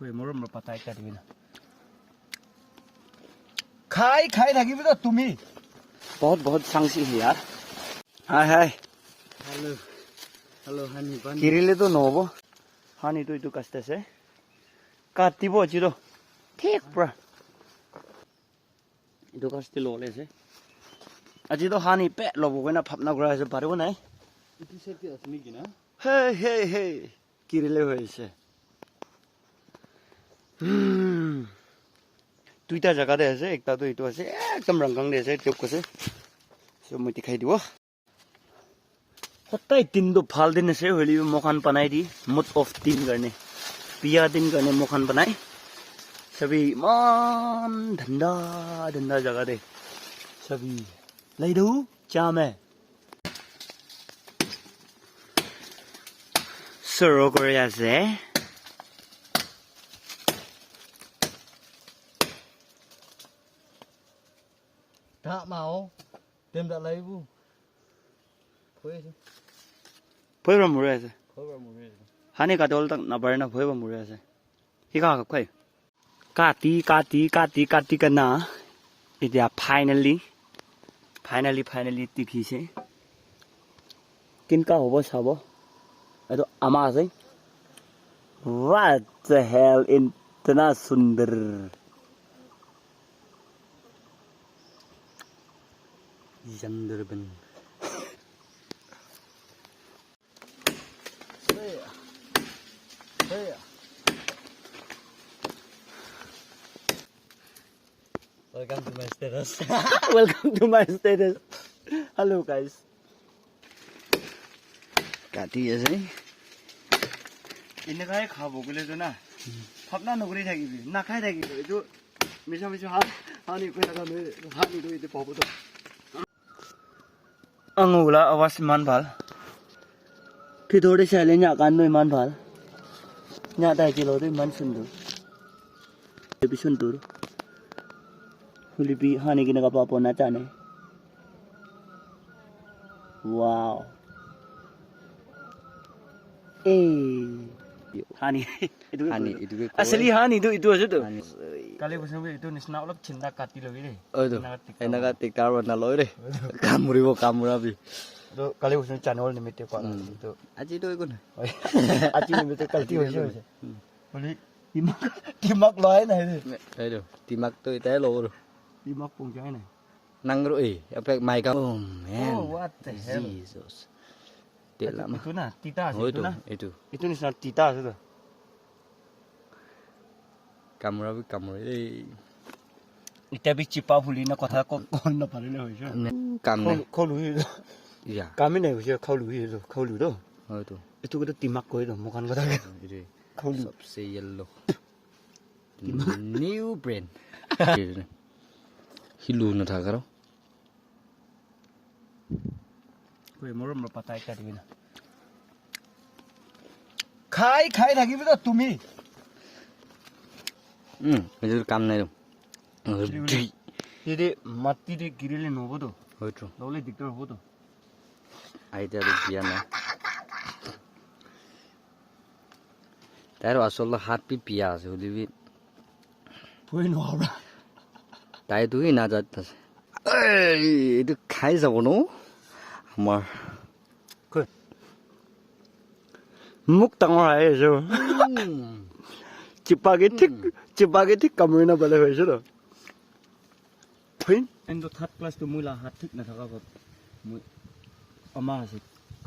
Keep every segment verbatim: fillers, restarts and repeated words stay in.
Oi, morom lo patai ka dibi na. Khai, khai thakibi to tumi. Bahut, bahut sangsi hi yaar. Hai, hai. Hello. Hello, honey bun. Kirile to nohobo. Honey to itu kaste ase. Katibo aji to. Thik pura. Itu kaste lole ase. Aji to honey pe lobo koina bhabna kura ase, paribo nai. Itu side te ase naki na? Hey, hey, hey. Kirile hoise. Hmm. Duita jaga te ase, ekta to itu ase, ekdom rangkang te ase, thik ase. So, moi dikhai dibo. Hotai din to bhal din ase, hoile bi moikhan banai di, mood off din karne. Biya din karne moikhan banai. Sabi, iman dhanda, dhanda jaga te. Sabi, laidu, jam hai. Suru kuri ase. Ta mao, dem da laibu. Phoi ase. Phoi pra muri ase. Phoi pra muri ase. Hani katol tak napare na phoi pra muri ase. Hika ka khoi. Kati, kati, kati, kati kana. Etia finally, finally, finally tikhise. Kinka hobo sabo. Etu ama ase. What the hell, itna sundar. Jandarban. Welcome to my status. Welcome to my status. Hello, guys. Kati ase. Enekai khabo koile to na. Bhabna nokori thakibi. Nakhai thakibi. Etu misa misa ha, hani koi thaka nohoi. Hani to etu pabo to. Angula awaz iman bhal. Bhitor te saile nya kan toh iman bhal. Nya tai chilo toh iman sundor. Ebi sundor. Hoile bi hani kineka pabo najane. Wow. Eh. Hani. Etu ke hani, koi. Etu ke koi. Asli hani etu, etu ase to. Hani. Kali bosong bi etu nisna olop chinta kati lobi de. Oi to. Enaka tikta. Enaka tikta bana loi de. Kamuribo, kamura bi. Etu kali bosong channel nimite koa. Hmm. Etu. Aji to ekon. Aji nimite kalti hoise, hoise. Hmm. Bole, timak, timak loi nai de. Oi to. Timak to etai lobo. Timak pongjai nai. Nangro, eh, apa mai ka. Oh, man. Oh, what the hell? Jesus. Tela ma. Etu na, tita ase, oi etu to, na? Etu. Etu nisna tita ase to. Kamura bi kamure de. Eta bi chipa buli na kotha ko, kon na pare na hoise. Kam nai. Kholu, kholu hi. Ya. Kam hi nai hoise, kholu hi to, kholu to. Oi to. Etu ko to timak koi to, moikhan kotha. Etu. Kholu. Sabse yellow. New brand. Hilu na thaka ro. Koi morom lo patai ka dibi na. Khai, khai thakibi to tumi. Hmm, etu kam nai to. Yate mati te girile nohobo to. Hoi to. Lole dikdar hobo to. Idea to diya nai. Tair asol to hath bi biya ase, hoile bi. Poi nohora. Tai to hi najat ase. Ei, etu khai jabo no? Amar. Koi. Muk dangor ahi ase. Hmm. Chipa ke thik, hmm, chipa ke thik kamuri na pale hoise to. Phin. Endo third class to moi la hath thik na thaka bot. Moi ama ase,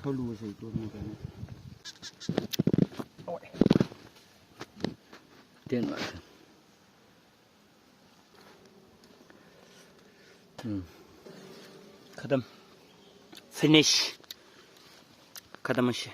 kholu ase to moi kane. Ten ase. Hmm. Khatam. Finish. Khatam ase.